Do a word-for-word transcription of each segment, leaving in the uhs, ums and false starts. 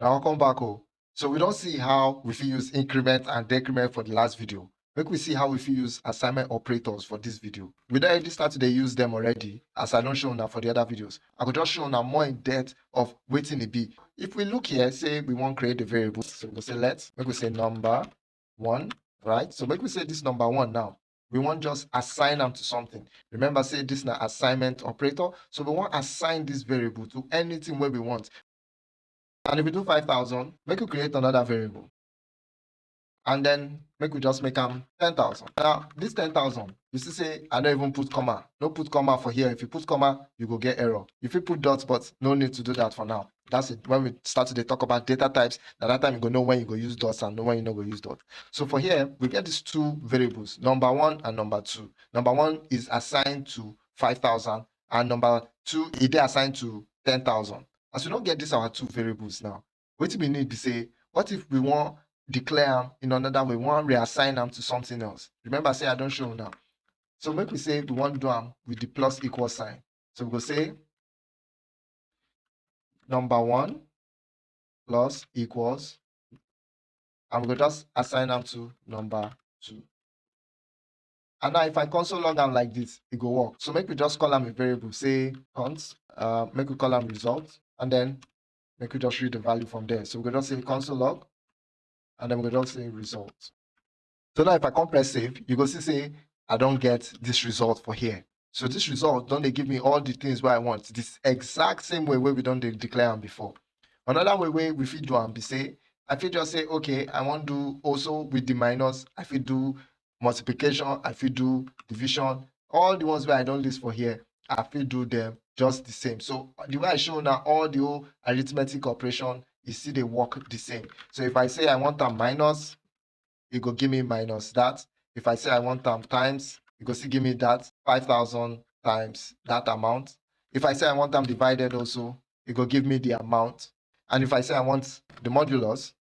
Now welcome back o. So we don see how we fit use increment and decrement for the last video. Make we see how we fit use assignment operators for this video. We don already start to dey use them already, as I don show una for the other videos. I go just show una more in depth of wetin e be. If we look here, say we wan create the variable, so we go say let, make we say number one, right? So make we say this number one now. We wan just assign am to something. Remember say this na assignment operator, so we wan assign this variable to anything wey we want. And if we do five thousand, make we create another variable. And then make we just make am ten thousand. Now, this ten thousand, you see say I no even put comma. No put comma for here. If you put comma, you go get error. You fit put dots, but no need to do that for now. That's it. When we start to dey talk about data types, na that time you go know when you go use dots and know when you no go use dots. So for here, we get these two variables, number one and number two. Number one is assigned to five thousand, and number two, e dey assigned to ten thousand. As we don get these our two variables now, wetin we need be say, what if we wan declare am in another way, we wan reassign am to something else? Remember say I don show una. So make we say we wan do am with the plus equal sign. So we go say number one plus equals, and we go just assign am to number two. And now if I console log am like this, e go work. So make we just call am a variable, say const, uh, make we call am result, and then make we just read the value from there. So we go just say console log, and then we go just say result. So now if I come press save, you go see say I don get this result for here. So this result don dey give me all the things wey I want, this exact same way wey we don dey declare am before. Another way wey we fit do am be say, I fit just say, okay, I wan do also with the minus, I fit do multiplication, I fit do division, all the ones wey I don list for here, I fit do them just the same. So the way I show una, all the whole arithmetic operation, e still dey work the same. So if I say I want am minus, e go give me minus that. If I say I want am times, e go still give me that five thousand times that amount. If I say I want am divided also, e go give me the amount. And if I say I want the modulus,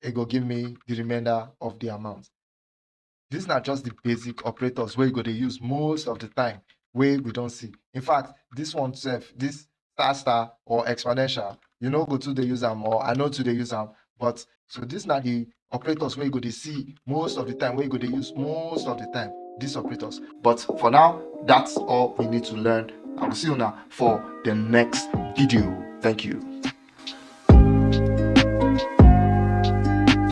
e go give me the remainder of the amount. These na just the basic operators wey you go dey use most of the time, wey we don see. In fact, this one sef, this star star or exponential, you no go too dey use am, or I no too dey use am. But so these na the operators wey you go dey see most of the time, wey you go dey use most of the time, these operators. But for now, that's all we need to learn. I will see una for the next video. Thank you.